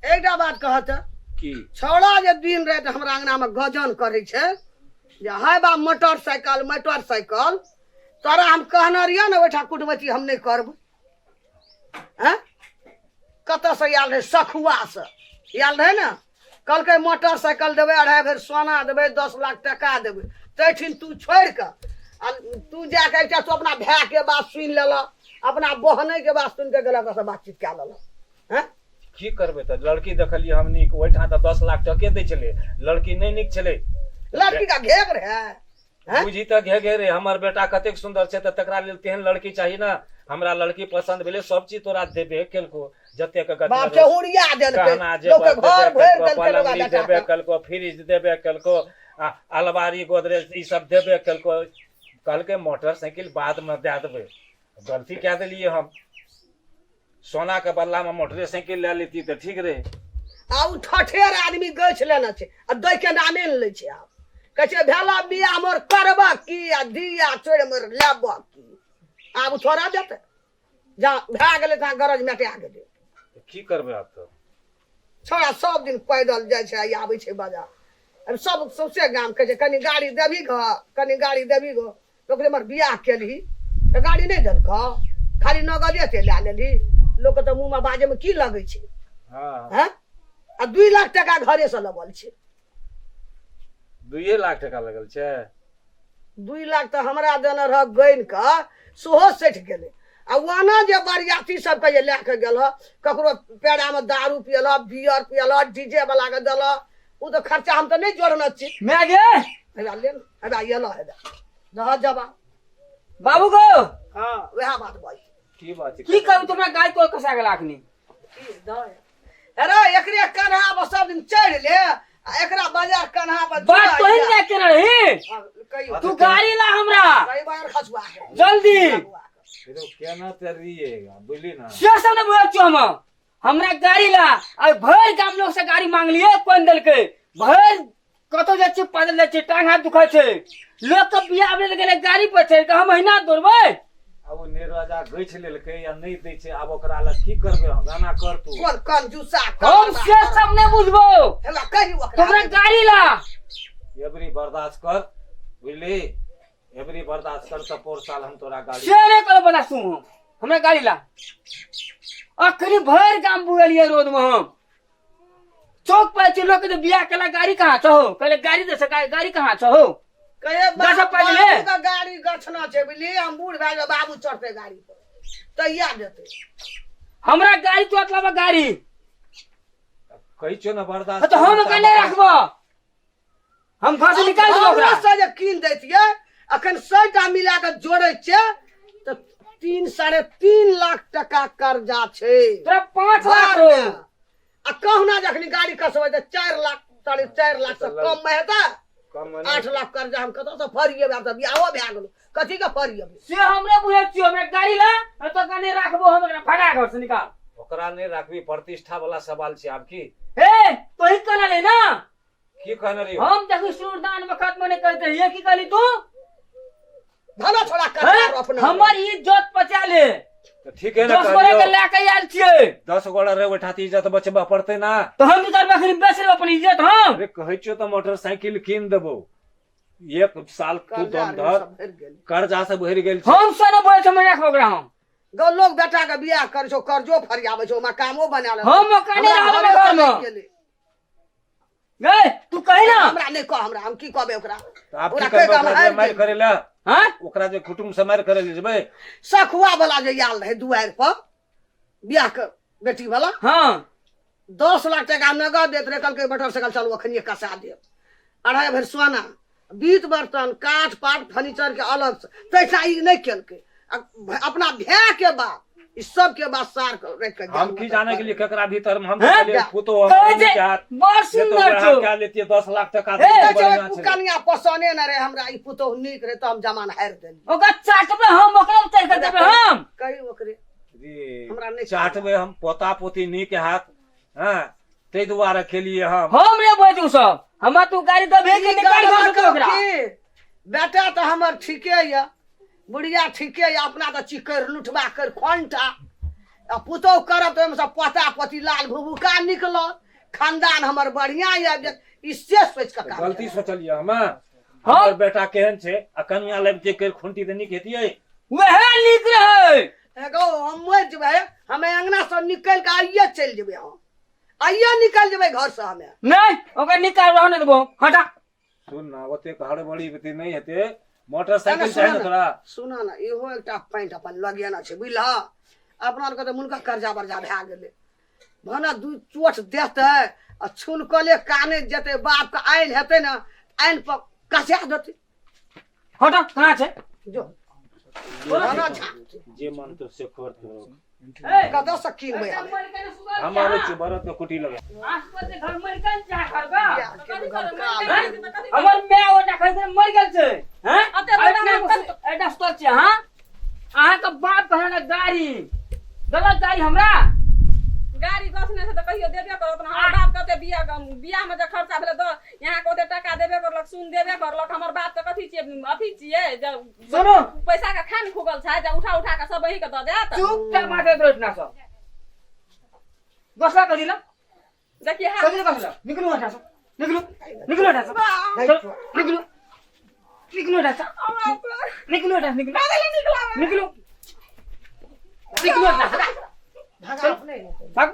एकटा बात कहत की छौड़ा जे दिन राति हमरा अंगना में गजन करै छै जे हाय बा मोटरसाइकिल मोटरसाइकिल, तोरा हम कहने रहियै ने ओहिठाम कुटमैती हम नहि करब। हैं, कतऽसँ आयल रहै? सखुआसँ आयल रहै ने। कहलकै मोटरसाइकिल देबै, 2.5 भरि सोना देबै, 10 लाख टका देबै। तैठिन तू छोड़ि कऽ आ तू जाके एकटा तू अपना भायके बात सुनि लेलह, अपना बहनैके बात सुनि कऽ गेलक, ओकरासँ बातचीत कए लेलक। हैं, की करबै तऽ लड़की देखलियै हम नीक, ओहिठाम तऽ 10 लाख टके दै छलै, लड़की नहि नीक छलै। लड़की का घेर रहै। हैं? बुझी तऽ घे घे रे, हमर बेटा कतेक सुन्दर छै, तऽ तकरा लेल तेहन लड़की चाही ने। हमरा लड़की पसन्द भेलै, सब चीज तोरा देबे केलको, जतेक बाप के उड़िया देलकै, गहना लोक जेवर के घर देबे भरि केलको, देलकै लोक पलंगड़ी बेटा देबे के। केलको, फ्रिज देबे केलको, आ अलमारी गोदरेज ई सब देबे केलको। कहलकै मोटरसाइकिल बादमे दए देबै। गलती कए देलियै हम, सोना के बदला में मोटरसाइकिल ले लेती तऽ ठीक रहे। आ उ ठठेर आदमी गछ लेने छै आ दै के नामे ने लै छै। आब कहै छै भेला बियाह मोर करबा की आ दिया चोरि मोर लेबा की। आब उ थोड़ा देतै, जा भए गेलै तहाँ गरज मेटा गेलै। तऽ की करबै आब तऽ? छोड़ा सब दिन पैदल जाइ छै आ आबै छै बाजार। आब सब सौंसे गाम कहै छै कनि गाड़ी देबही गऽ, कनि गाड़ी देबही गऽ। लोक हमर बियाह केलही तऽ गाड़ी नहि देलकऽ, खाली नगदे ते लए लेलही। लोकके तऽ मुँहमे बाजैमे की लगै छै? हँ। हैं, आ 2 लाख टका घरेसँ लगल छै। 2 लाख टका लगल छै? 2 लाख तऽ हमरा देने रह गनि कऽ, सेहो सठि गेलै। आ ओना जे बरियाती सबके जे लए कऽ गेल हँ, ककरो पेड़ामे दारू पियल, बियर पियल, डीजे वाला के देल, ओ तऽ खर्चा हम तऽ नहि जोड़ने छी। माय गे। हेबा ले ने, हेबा एलऽ, हेबा दह जवाब। बाबू गो। हँ, वएह बात बाज। की बात छै? की करू, तुमरा गाय तोड़ कसा गेल अखनी। अरे एकरे कन्हा पर सब दिन चढ़ ले आ एकरा बाजार कन्हा पर बात झुला तोही लिया। ने केने रही। हाँ, कहियो तू गाड़ी ला हमरा कई बार खसुआ के। जल्दी। देखो केना तरिएगा, बुझली ना? से सब ने बुझल छौ। हम हमरा गाड़ी ला। आ भरि गाम लोग से गाड़ी मांगलिए, कोन देलकै? भरि कतौ जाइ छियै पैदल जाइ छियै, टांग हाथ दुखाइ छै। लोक के बियाह भेल गेलै गाड़ी पर चढ़ि कऽ, हम अहिना दौड़बै? आब ओ निर्राजा गछि लेलकै या नहि दै छै, आब ओकरा लग की करबै हम? एना कर तू। कोन कंजूसा हम से सब नहि बुझबौ। हेला कही ओकरा। तोरा गाड़ी ला। एबरी बर्दाश्त कर, बुझली? एबरी बर्दाश्त कर तऽ पोर साल हम तोरा गाड़ी से नहि करब बर्दाश्त। हम हमरा गाड़ी ला। अखनी भरि गाम बुझलियै रोड में हम चौक पर छी, लोक जे बियाह केला गाड़ी कहाँ छौ? कहले गाड़ी दे सका, गाड़ी कहाँ छौ? कहे दस पाइ ले। बाबू के गाड़ी गछना छै, बुझली? हम बूढ़ भए गेल, बाबू चढ़तै गाड़ी पर तैया देतै। हमरा गाड़ी तुरंत लाबऽ गाड़ी। कहै छियौ ने बर्दाश्त। तऽ हम ओकरा नहि राखबो, हम घर से निकाल देबो ओकरा। से जे कीन दैतियै, अखन 100 टा मिला कऽ जोड़ै छियै तऽ 3 3.5 लाख टका कर्जा छै। तोरा 5 लाख रो। आ कहुना जखनी गाड़ी कसबै तऽ 4 लाख 4.5 लाख से कम मे हेतै? कम। 8 लाख कर्जा हम कतऽ से फरिएबै? आब तऽ बियाहो भए गेलो, कथी के फरिएबै? से हमरे बुझै छियो। हमरा गाड़ी ला, नहीं तो ओकरा नहि राखबो हम, ओकरा भगा घर से निकाल। ओकरा नहि राखबी, प्रतिष्ठा वाला सवाल छै आब की। हे, तोही कहने रही ना। की कहने रही? हम देखू सूरदान वखत मने कहते रहिए, की कहली तू? धनो छोड़ा हैं? कर अपना हमर इज्जत बचा ले। तऽ ठीक है ने? 10 गोरे के कहलियौ लए के आयल छियै। 10 गोड़ा रे ओहिठाम तऽ इज्जत बचबऽ पड़तै ना। तऽ हम की करबै? अखनी बेच लेबै अपन इज्जत हम? अरे कहै छियौ तऽ मोटरसाइकिल कीन देबौ, एक साल तू कर्जा दम रे धर। सब भरि गेल। कर्जा से भरि गेल छै। हम से नहि बोलै छी, हम नहि राखब ओकरा हम। गौ लोग बेटा के बियाह करै छौ, कर्जो फरियाबै छौ, मकामो बना ले। हम मकाने हमरा रहबै घरे घरमे। नहि गेलै। गै तू कही ना। हमरा नहि कह, हमरा हम की कहबै ओकरा? तऽ आब ओकरा की करबै? कहि कऽ हम ओकरा जे हारि मारि गेलियै। करै लए हाँ, ओकरा जे कुटुम्ब से मारि करै लए जेबै? सखुआ वाला जे आयल रहै दुआरि पर बियाह के बेटी वाला, 10 लाख टका नगद दैत रहै। कहलकै मोटरसाइकिल चलू अखनिए कसा देब, 2.5 भरि सोना, बीत बर्तन काठ पाट फर्नीचर के अलग से। तैसा ई नहि केलकै। आ अपना भाय के बात ई सब के बात सार के रख के हम की जाने के लिए केकरा भीतर में हम हैं? कहलियै पुतोह हमर कहै नीक छै हाथ। बड़ से तऽ सुन्दर ओकरा छौ। हम कए लेतियै, 10 लाख टका हे, देतियै, बढ़िआँ छलै। कनिया पसने न रहे हमरा, ई पुतोह नीक रहे तऽ हम जमान हारि देलियै। ओकरा चाटबै हम, ओकरा उतारि कऽ देबै हम। कही ओकरे। रे, हमरा नहि चाटबै हम, पोता पोती नीक हाथ। हँ, ताहि दुआरे केलियै हम। हम रे बोझ सब, हमरा तू गाड़ी दबे के ई निकाल गड़बड़ घर से ओकरा। की? बेटा तऽ हमर ठीके यऽ, बुढ़िया ठीके यऽ, अपना तऽ चिकर लुटबा कर खोंटा आ पुतोहु करब तऽ ओहिमे सँ पोता पोती लाल भुभुका निकलत। खानदान हमर बढ़िया आबि जायत, ई से सोचि कऽ काम। गलती सोचलियै हमे। हमर बेटा केहन छै आ कनिया लबिते कर खुंटी तऽ नीक हेतियै। वएह नीक रहै। एगो हम मरि जेबै, हमे अंगना से निकलि कऽ आइये चलि जेबै, हम आइये निकलि जेबै घर से हमे। नहीं, ओकर निकाल रहो नहीं देबो, हटा। सुन ना, ओतेक हड़बड़ी ओते नहि हेतै। मोटरसाइकिल चाही ने तोरा? सुन ना, इहो एकटा पैंट अपन लगेना छै, बुझलह? अपना आरके तऽ मुनका कर्जा बर्जा भए गेलै, भने दू चोट देतै आ छुनकले काने जेतै, बापके आइन हेतै ने, आइन पर कसा देतै। हटा, कहाँ छै? जो भने झा जे मन तो से कर तो। कतऽ से कीनबै हम? हम आबै छी बरद के कुटी लगे। हमर my ओटा खरीद मर गेल छै। हैं, एटा सुतल छै। अहाँ अहाँके बाप कहने गाड़ी गलत गाड़ी हमरा गाड़ी गछने छै तऽ कहियो देबे करत ने। हमर बाप कते बियाह बियाहमे जे खर्चा भेलै तऽ यहाँ के ओते टका देबे करलक, सुन देबे करलक। हमर बाप तऽ कथी छियै, अथी छियै जे सुनू पैसा के खान खुगल छै जे उठा उठा के सब वही के दऽ देत। चुपचाप माथे रोटना सब बसला कथी ला? देखिए हाथ। कथी ला बसला? निकलू हटा सब, निकलू, निकलू हटा सब, चलो निकलू, निकलू हटा सब, निकलू हटा, निकलू, निकलू, निकलू हटा सब। भागा अपने। भाग।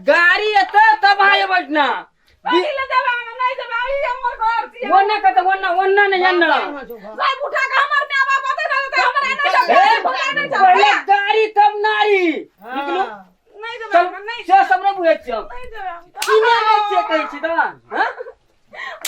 गाड़ी एतै तब अहाँ एबै ना। कथी ले जेबै हम? नहि जेबै, ई हमर घर छियै। ओन्ना कतऽ? ओन्ना, ओन्ना नहि, एन्ना। सब उठा के हमर my बाप अतै ने तऽ हमरा नहि जेबै, हमरा नहि जेबै। पहिले गाड़ी तब नारी। निकलू। नहि जेबै चल। हम, नहि। से सब नहि बुझै छियै हम। नहि जेबै हम। की नहि छियै कहै छी तऽ हँ?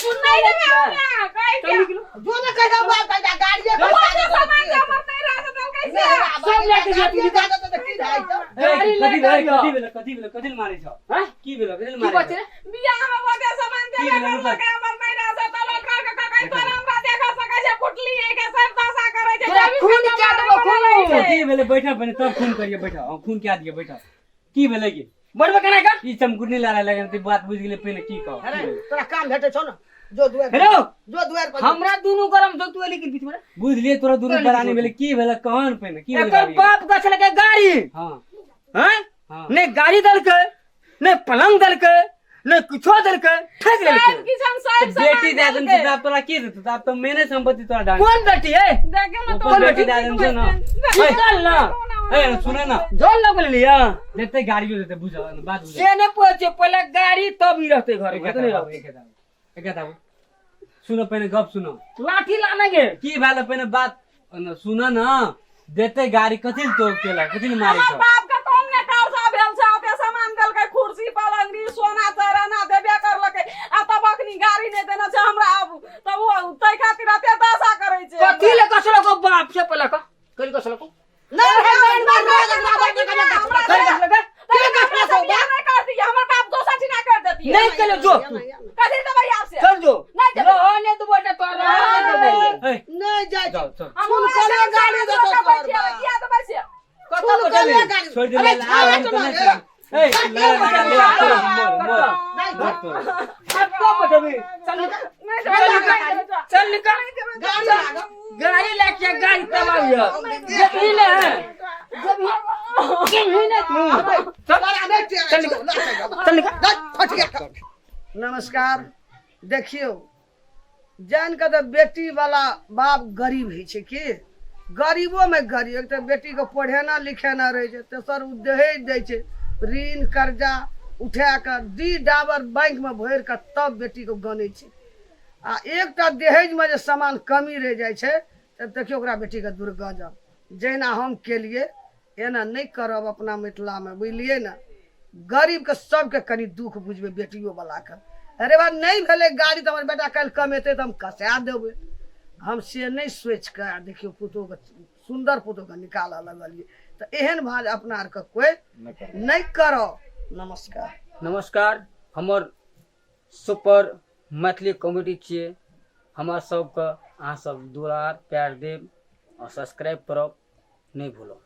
नहि जेबै हमरा, कहै चल छियै। निकलू। जो ने कहि दे बाप कहि दे गाड़िए। ओते सामान जे हमर नहि रहत तऽ कैसे? सब लए के जायत। गाड़िए तऽ की भए जेतौ? गाड़ी लए कथी के भेलै? आबियौ। कथी भेलै? कथी भेलै? कथी लए मारै छौ? हँ? की भेलै? कथी लए की मारै बात छौ? छै? बियाहमे ओते सामान की देबे भेलै? करलकै, हमर नहि रहत तऽ लोक कहलकै, कहै तोरा हमरा देखऽ सकै छै, फुटली है के सब दशा करै छै। तोरा चौबीस खून घंटा कए मारै देबौ, वाला खून। रहै छै। कथी भेलै? बैठा पहिने तब खून करिए, बैठा। हाँ, खून क्या दिए, बैठा। की भेलै की? बढ़बै केना का? ई चमकुटनी लड़ाई लगन ते बात बुझि गेलै पहिने, की कह? अरे तोरा काम भेटै छौ ने, जो दुआर हेलो, जो दुआर पर। हमरा दुनू गरम छौ, तू एली कि बीच में? बुझलियै तोरा दुनू परानी भेलै। की भेलै कहन पहिने, की भेलै एकर गाड़ी? बाप गछलकै गाड़ी। हाँ। हैं? हाँ। नहि गाड़ी देलकै, नहि पलंग देलकै, नहि कुछो देलकै, ठकि लेलकै। साहेब किसान साहेब तऽ बेटी सामान दए देने छै देलकै। तऽ आब तोरा की देतौ? तऽ आब तऽ मेने संपत्ति तोरा डांग। कोन बेटी है? देखियौ ने अपन तोरा बेटी दए देने छै ने। निकल ना। ए सुने ना। जोन लग लिया। देते गाड़ियो देते, बुझ बात बुझ। से नहि पूछै छियै, पहिले गाड़ी तब ई रहतै घर में, नहि रहतै। एक एक आबू, सुनो पहिने गप सुनो। लाठी लाने गे। की भेल पहिने बात सुन न। देते गाड़ी, कथी लए तो केला, कथी लए मारै हमर छौ? बाप के कम ने कर्जा भेल छै, ओते सामान देलकै, कुर्सी पलंगरी सोना चराना देबे करलकै आ तब अखनी गाड़ी नहि देने छै हमरा। आब तब ओ ताहि खातिर एते दशा करै छै। कथी ले कसलको बाप से पहिले कह, कथी कसलको? नहि रे, नहि, नहि, नहि, कथी कसलकै? नहि कर दियै, हमर बाप दोसर ठिना कर देतियै। नहि केलो, जो तू। कथी देबै आब से? चल जो। नहि जेबै। रह नहि देबो एटा तोरा, रह नहि देबो। ए, नहि जाइ। जाओ चल। छुनकले गाड़ी देतौ तोहर बाप। किया देबै से? कतऽ छुनकले बचेबही? गाड़ी। छोड़ि दे। अरे ले, छाड़ा आब हम चला तऽ नहि रे। चलब। ए, ले, ले, ले, तोरा मोर मोर नहि मोर तोरा। आब कब बचेबही? चल निकल। नहि जेबै, नहि जेबै। चल निकल। गाड़ी लागल। गाड़ी लेके गाड़ी तबाह जबही ले है, जबही, जबही ने तू। तोरा नहि टेरै चल छौ, लऽ चल। चल निकल। नहि, फटिया कर। नमस्कार। देखियौ, जानि कऽ तऽ बेटीवला बाप गरीब होइ छै की गरीबोमे गरीब। एक तऽ बेटीके पढ़ेना लिखेना रहै छै, तेसर ओ दहेज दै छै, ऋण कर्जा उठा कऽ दी डाबर बैंकमे भरि कऽ तब बेटीके गनै छै। आ एकटा दहेजमे जे सामान कमी रहि जाइ छै तऽ देखियौ ओकरा बेटीके दुर्गजब। जहिना हम केलियै एना नहि करब अपना मिथिलामे, बुझलियै ने? गरीबके सबके कनि दुःख बुझबै, बेटियोवलाके। अरे बा, नहि भेलै गाड़ी तऽ हमर बेटा काल्हि कमेतै तऽ हम कसा देबै। हम से नहि सोचि कऽ आ देखियौ पुतोहके, सुन्दर पुतोहके निकालऽ लगलियै। तऽ एहन भाँज अपना आरके कोइ नहि करऽ। नमस्कार। नमस्कार। हमर सुपर मैथिली कॉमेडी छियै। हमरा सबके अहाँ सब दुलार प्यार देब और सब्सक्राइब करब नहि भूलब।